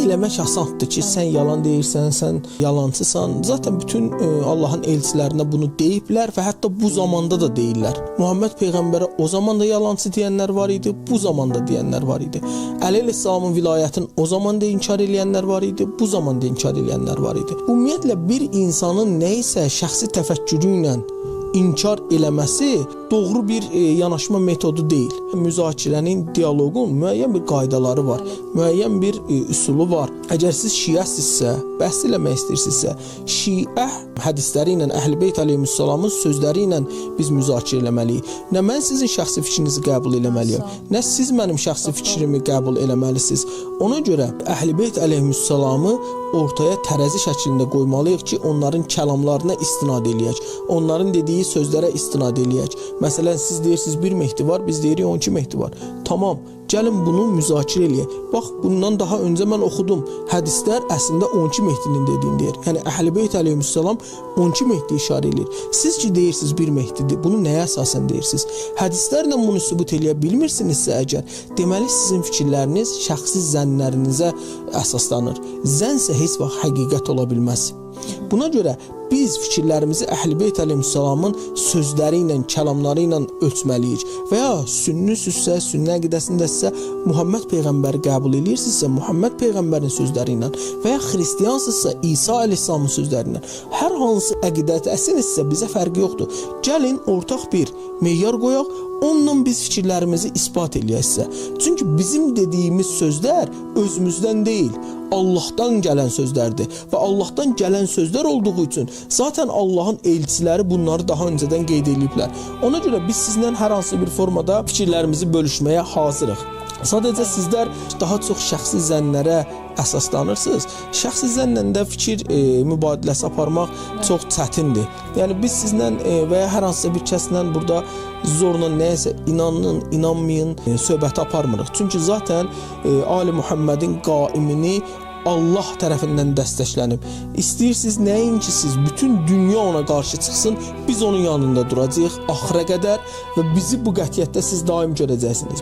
eləmək asandır ki, sən yalan deyirsən, sən yalancısan. Zaten bütün Allahın elçilərinə bunu deyiblər və hətta bu zamanda da deyirlər. Muhammed peyğəmbərə o zaman da yalancı deyənlər var idi, bu zamanda deyənlər var idi. Əli əleyhissalamın vilayətini o zaman da inkar eləyənlər var idi, bu zamanda inkar eləyənlər var idi. Ümumiyyətlə bir insanın nə isə şəxsi təfəkkürü ilə inkar eləməsi doğru bir yanaşma metodu deyil. Müzakirənin, dialoqun müəyyən bir qaydaları var, müəyyən bir üsulu var. Əgər siz şiəsinizsə, bəhs eləmək istəyirsinizsə, şiə hədisləri ilə, Əhl-i Beyt əleyhissalamın sözləri ilə biz müzakirə eləməliyik. Nə mən sizin şəxsi fikrinizi qəbul eləməliyəm, nə siz mənim şəxsi fikrimi qəbul eləməlisiniz. Ona görə Əhl-i Beyt əleyhissalamı ortaya tərəzi şəklində qoymalıyıq ki, onların kəlamlarına istinad eləyək, onların dediyi sözlərə istinad eləyək. Məsələn, siz deyirsiniz bir Mehdi var, biz deyirik 12 Mehdi var. Tamam, gəlin bunu müzakirə eləyək. Bax, bundan daha öncə mən oxudum. Hədislər əslində 12 Mehdinin dediyini deyir. Yəni Əhl-i Beyt əleyhissalam 12 Mehdi işarə eləyir. Siz ki deyirsiniz bir Mehdidir, bunu nəyə əsasən deyirsiniz? Hədislərlə bunu sübut eləyə bilmirsinizsə əgər, deməli sizin fikirləriniz şəxsi zənnlərinizə əsaslanır. Zənn isə heç vaxt həqiqət ola bilməz. Buna görə biz fikirlərimizi Əhl-i Beyt əleyhissalamın sözləri ilə, kəlamları ilə ölçməliyik. Və ya sünnüsünüzsə, sünnə əqidəsindəsə Muhammed peyğəmbəri qəbul eləyirsinizsə, Muhammed peyğəmbərin sözləri ilə və ya xristiansınızsa İsa əleyhissalamın sözləri ilə. Hər hansı əqidədəsinizsə bizə fərqi yoxdur. Gəlin ortaq bir meyar qoyaq, onunla biz fikirlərimizi isbat eləyək sizə. Çünki bizim dediyimiz sözlər özümüzdən deyil, Allahdan gələn sözlərdir və Allahdan gələn sözlər olduğu üçün zaten Allahın elçiləri bunları daha öncədən qeyd eləyiblər. Ona görə biz sizlə hər hansı bir formada fikirlərimizi bölüşməyə hazırıq. Sadəcə sizlər daha çox şəxsi zənnlərə əsaslanırsınız. Şəxsi zənnlə də fikir mübadiləsi aparmaq çox çətindir. Yəni biz sizlə və ya hər hansısa bir kəslə burada zorla nəyəsə inanın, inanmayın söhbəti aparmırıq. Çünki zaten Ali Muhammedin qaimini Allah tərəfindən dəstəklənib. İstəyirsiniz nəinki siz, bütün dünya ona qarşı çıxsın, biz onun yanında duracağıq axıra qədər və bizi bu qətiyyətdə siz daim görəcəksiniz.